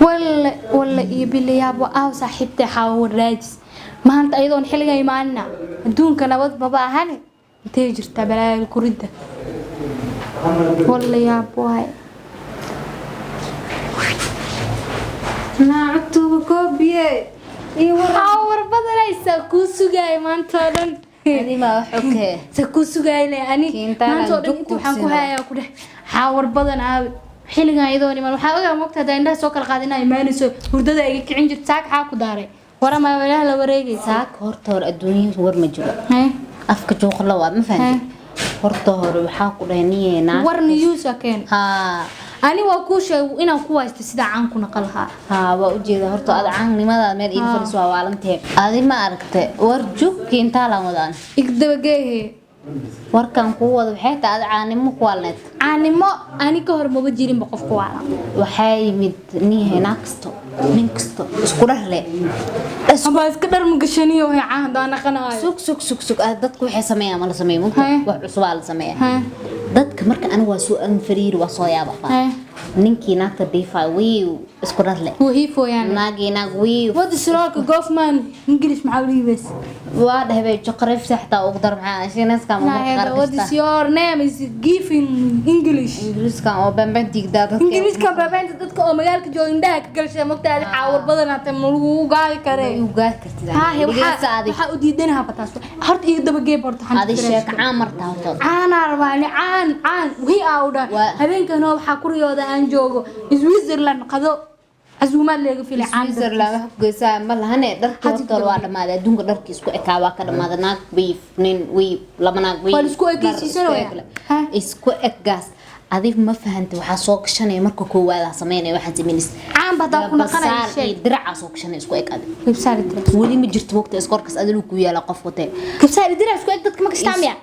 Walle walle iyo bilayaab waa aaw saaxiibtay Xaawo Raajis. Maanta ayadoon xilliga imaanina adduunka nabad maba ahane. Intee jirtaa balaayada kuridda? Walle yaab waay. Naactuba koobiye iyo war. Xaawo war badanaysaa kuu sugaaya maanta oo dhan. Anima wax okay. Sa kuu sugaaya le ani. Kiintaan maanta oo dhan aan inta waxaan ku kursino. Hayaa ku dheh xaawar badan aawi. Xilligan iyadoon iman waxaa ogaa mogta haddaa indhaha soo kala qaad inaa imaanayso hurdada iga kicin jirta saak xaa ku daaray. Waramaa walaha la wareegaysa. Saaka horta hore adduunyada war ma jiro. Hee? Afka juuqla waa ma fahantin. Horta hore waxaa ku dhahay niyeena. War niyuusa keen. Haa. Ani waa kuu sheegay inaan ku haysto sida caan ku naqal lahaa. Haa, waa ujeeda horta ada caannimadaada meel iiga fadhiso waa waalantahe. Adi ma aragte war jug kiintaalaan wadaan. Igdabageehe. Warkan kuu wada waxay tahay ada caannimo ku waalneed. Caanimo ani ka hor maba jirinba qofku waalan. Waxaa yimid niyahay naag kasto nin kasto isku dhar leh. Aba iska dhar ma gashaniyo waxay caan haddaan naqanayo. Sug sug sug sug ah, dadku waxay sameeyaan ma la sameeyo mugta Hee. wax cusubaa la sameeyaa. Hee. Dadka marka aniga waa soo anfariir waa soo yaaba. Hee. Ninkii naagta dhiifaa wiiw isku dhar leh. Wahiifooyaan. Naagii naag wiiw. What is wrong Goffman? English maxaa u dhiibays? Waa dhehbay juqrafta xitaa ugu dar maxaa shiinayska ma Nah, what is qarqista. your name is give in English. Ingiriiskan oo bamban digdaa dadka. Ingiriiska baabaynta dadka oo magaalka jooga indhaha ka galshay mogta adi xaawar badan hata ma lagu gaadi karee. U gaad kartid. Haa, he, Dhegeysa waxaa adig. Waxaa u diidanaha bataas. Horta iga dabageeb horta xanta Adi fresh. Sheek caan martaa horta. Caanaa rabaa ani caan caan wixii aa u dhan. Habeenkan oo waxaa ku riyooda aan joogo Switzerland qado casuumaad leega filay caan. Switzerland wax ku geysaa ma lahane dharkii Hadda horta waa dhamaaday adduunka dharkii isku ekaa waa ka dhamaaday naag wiif nin wiif laba naag wiif. Waa la isku dhar ekeysiisanaya. isku eg leh. Ha? Isku eg gaas adig ma fahantay waxaa soo gashanaya marka koowaad aa sameynaya waxaan sameynaysa. Caan baa hadaa ku naqanaya Garbasaar iyo sheeg. diracaa soo gashanaya isku eg adig. Gabsaar iyo dirac. Weli ma jirto waqti iskoorkaas adigu ku yaala qof watee. Gabsaar iyo dirac isku eg dadka ma gashtaa miya?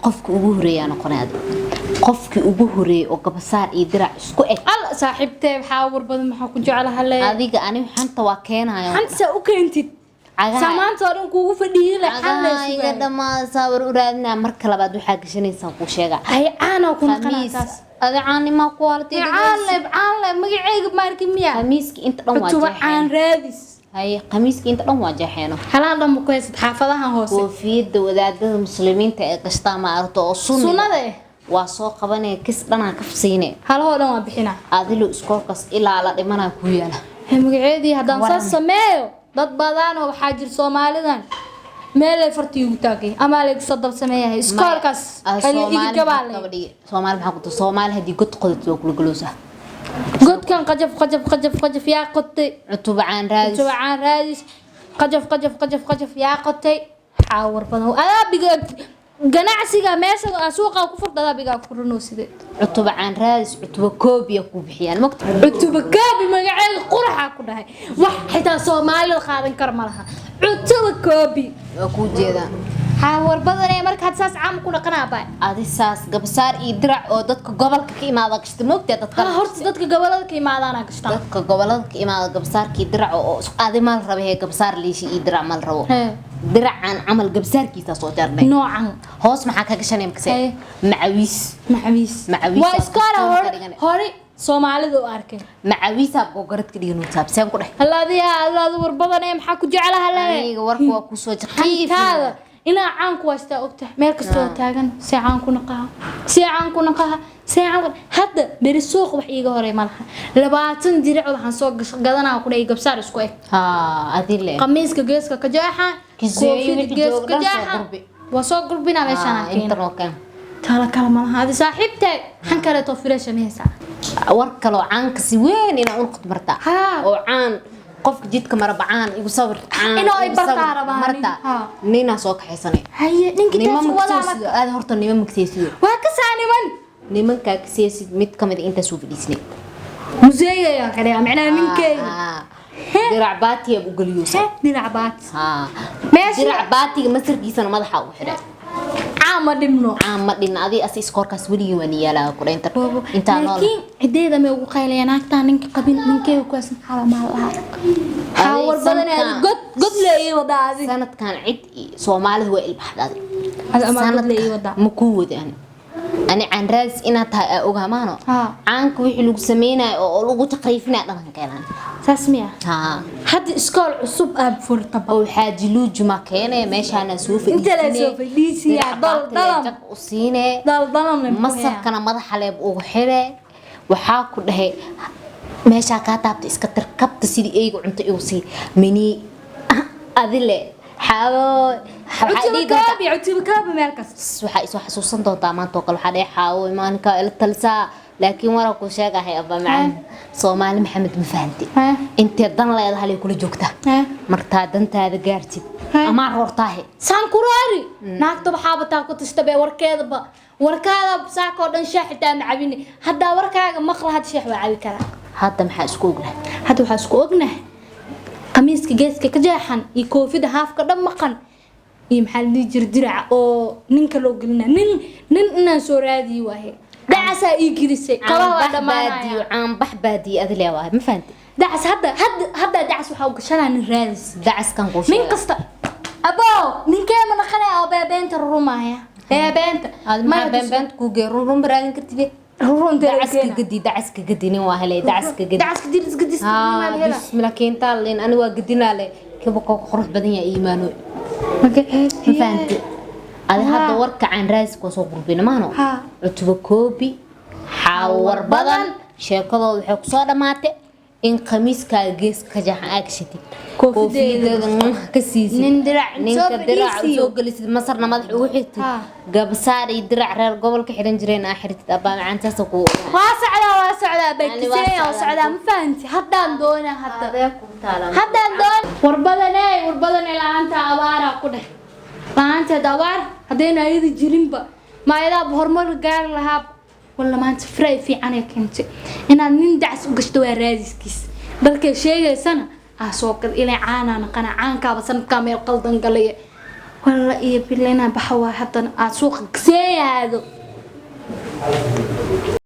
Qofkii ugu horeeyaa noqonaya adig. Qofkii ugu horeeyay oo gabasaar iyo dirac isku eg. Al saaxiibtee waxaa war badan maxaa ku jeclaha le. Adiga ani xanta waa keenaya. Xanta saa u keentid. Cagaha Saamaanta oo dhan kuugu fadhiyin le xan le cagaha iga sugayo. dhammaada saawir u raadinaa marka labaad waxaa gashanaysaa kuu sheega. Ay caanaa ku naqanaa Khamiis taas. adi caanimaa ku waalatay. Caan le caan le magacayga maarki miya? Khamiiski inta dhan waa Cutuba caan jeexeen. Raadis. Haye khamiiski inta dhan waa jeexeeno. Halaan dhan ma ku haysad xaafadahan hoose. Koofiyadda wadaadada muslimiinta ee gashtaa ma aragto oo sunniga. Sunnada eh. Waa soo qabanaya kis dhanaa ka fsiine. Halahoo dhan waa bixinaa. Adilo iskoorkaas ilaa la dhimanaa ku yaala. Hee, magaceedii haddaan Waran. saas sameeyo dad badan oo waxaa jira Soomaalidan meelay fartii ugu taagay ama laygu soo dab sameeyahay iskoolkaas xilli iga gabaale. Soomaali maxaa ku tahay Soomaali haddii god qodatid waa kula galowsaa. Godkan qajaf qajaf qajaf qajaf yaa qotay. Cutuba caan raadis. Cutuba caan raadis qajaf qajaf qajaf qajaf yaa qotay xaawar badan adaabiga ganacsiga meesha aan suuqa ku furta adaabiga ku furanoo sideed. Cutuba caan raadis cutuba koobiya ku bixiyaan mogta. Cutuba koobi magaceeda quraxa ku dhahay wax xitaa Soomaalida qaadan kara ma laha cutuba koobi. Waa kuu jeedaan. Xaawar badan ee marka had saas caam ku dhaqanaa baa. Adi saas gabasaar iyo dirac oo dadka gobolka ka imaada gashta mogta dadka. Ha horta dadka gobolada ka imaadaana gashtaa. Dadka gobolada ka imaada gabasaarka iyo dirac oo adi mal raba hee gabasaar liishi iyo dirac mal rabo. Hee. Diracan camal gabasaarkiisa soo jarnay. Noocan. Hoos maxaa ka gashanay makase? Hee. Macawiis. Macawiis. Macawiis waa oo iskaala kartoon hore ka dhigan. Hore Soomaalida u arkay. Macawiisaa gogarad ka dhigan saabseen ku dheh. Halaadiyaa halaadu war badan ee maxaa ku jeclaha leh. Aniga warka waa kusoo jaqiif. Xantaada inaa caan ku haystaa ogtahay meel kastoo taagan see caan ku naqaha see caan ku naqaha see caan ku hadda beri suuq wax iiga horay ma laha 20 dirac waxaan soo gadanaa ku dhahay gabsaar isku eg. Haa adile. Qamiiska geeska ka jeexa. Kiseeyo koofida wixii geeska jooga ka dhan soo jeexa. gurbi. Waa soo gurbinaa meeshaan aan intan keena oo keen. Tala kale ma laha adi saaxiibtay xan kaleeto filasha ma haysaa. War kaloo caanka si weyn inaa unqod martaa. Haa. Oo caan qofka jidka maraba caan igu sawir caan Inuu ay igu bartaa sawir rabaan. Martaa. Haa. Ninaa soo kaxaysanay. Haye ninkii nima taas wadaa marka magseysido aad horta nima magseysido. Waa ka saa niman. Nimankaa kaseysid mid kamid intaas uu fadhiisnay. Museega ayaa ka dhigaa macnaha ninkeyga. Haa. Dirac baatiya u geliyoosa. Dirac baati. Haa. Meesha dirac baatiga masarkiisana madaxa ugu xidhay. Caama dhibno. Caan ma dhin adi asi iskoorkaas weligii waan yaalaa ku dhaynta intaa nool. Laakiin cideeda may ugu qaylayaan naagtaa ninka qabin ninkeyga kuwaas maxaa maal lahaa xaawar badan aad god god leeyahay wadaa adi. Sanadkan cid Soomaalidu waa ilbaxda adi. Adi ama god leeyahay wadaa. Ma kuu wada ani. Ani caan raadis inaad tahay aa ogaa maano. Haa. Caanka wixii lagu sameynayo oo lagu taqriifinaya dhaqan keenan. Saas miya? Haa. Hadda iskool cusub aad furtaba. Oo xaajiluujuma keenee meeshaana soo Inta la soo fadhiisiyaa, dal dalam. Jag u siinee. Daldalam le. Masarkana madaxa leeb ugu xiree. Waxaa ku dhahay meeshaa kaa taabta iska tir, kabta sidii eyga cunto igu sii mini adile xaabo waxaa dhihi doontaa. Cutubakaabi, cutubakaabi meel kasta. Waxaa isoo xasuusan doontaa maanta oo kale, waxaa dhahay xaawo maalinka ila talisaa, laakiin waraa kuu sheegahay abba macaan Soomaali Maxamed, ma fahanti? Intee dan leedahay lay kula joogtaa. Martaa dantaada gaartid amaa roortaahe. Sankuraari naagta waxaaba taa ku tashtabee warkeedaba, warkaada saakoo dhan shaah xitaa ma cabini. Haddaa warkaaga maqla, hadda shaah waa cabi karaa. Hadda maxaa isku ognahay? Hadda waxaa isku ognahay qamiiska geeska ka jeexan iyo koofida haafka dhan maqan iyo maxaa la dhihi jira, diraca oo ninka loo gelina, nin inaan soo raadiyi waaye. Dacasaa ii gelisay, kabaha waa Caanbax dhammaanaya. Baadiyo caanbax baadiyo adi leewahay, ma fahanti? Dacas hadda dacas waxaa u gashanaa nin raadis. Dacaskan kuu nin sheegay. Kasta abow ninkee ma naqanaya oo beebeenta rurumaya beebeenta? Aad maxaa beenbeenta kuu geey? Run run baraadin kartide. Rurunta. Dacaska gadi, dacaska gadi, nin waa helay dacaska gadi. Dacaska diris gadis. Haa, bismillah, keentaa leen ani waa gadinaa le kaba koo qurux badan yahay iimaano, ma fahanti? Adi hadda warka caan raadiska waa soo gurbina maano. Haa. Cutubo koobi xaawar badan sheekadooda waxay kusoo dhammaatay in qamiiskaaga geeska ka jeexan aa gashatid. Koofideeda. Koofiyadeeda ka siisid. Nin dirac ninka soo dirac fadhiisiyo. soo gelisid, masarna madax ugu xirtid. Haa. Gabasaar iyo dirac reer gobolka xiran jireen aa xirtid, abbaa macaan saasa kuu Waa socdaa, waa socdaa. Yani waa Bakiseeya waa socdaa. Socdaa, ma fahanti? Haddaan doonaa, hadda haddaan doon. Warbadaney, warbadaney, la-aanta abaaraa ku dheh, la-aanteed abaar haddayna ayada jirinba ma ayadaaba horumar gaari lahaa. Walla maanta fray fiicanay keentay inaad nin dacas u gashto, waa raadiskiis dharkay sheegaysana aa soo gad ilaa caanaa naqana, caankaaba sanadkaa meel qaldan galaya. Walla iyo bila inaan baxa waa haddana aad suuqa seeyaado.